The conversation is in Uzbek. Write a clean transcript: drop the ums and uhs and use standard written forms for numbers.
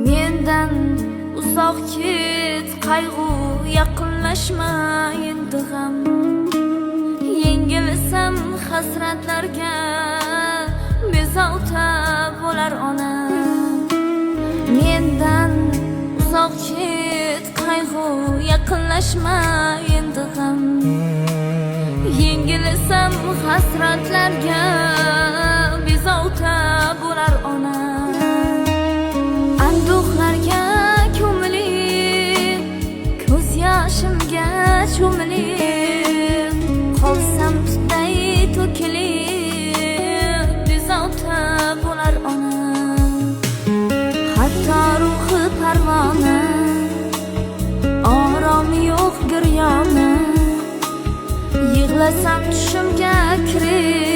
Mendan uzoq ket qayg'u, yaqinlashma endi g'am. Yengilsam hasratlarga, bezovta bo'lar onam. Mendan uzoq ket qayg'u, yaqinlashma endi g'am. Yengilsam hasratlarga, bezovta bo'lar onam. Anduhlarga ko'milib, ko'z yoshimga cho'milib, qolsam tutday to'kilib, bezovta bo'lar onam. Hatto ruhi parvona, oromi yo'q giryona. Yig'lasam tushimga kirib.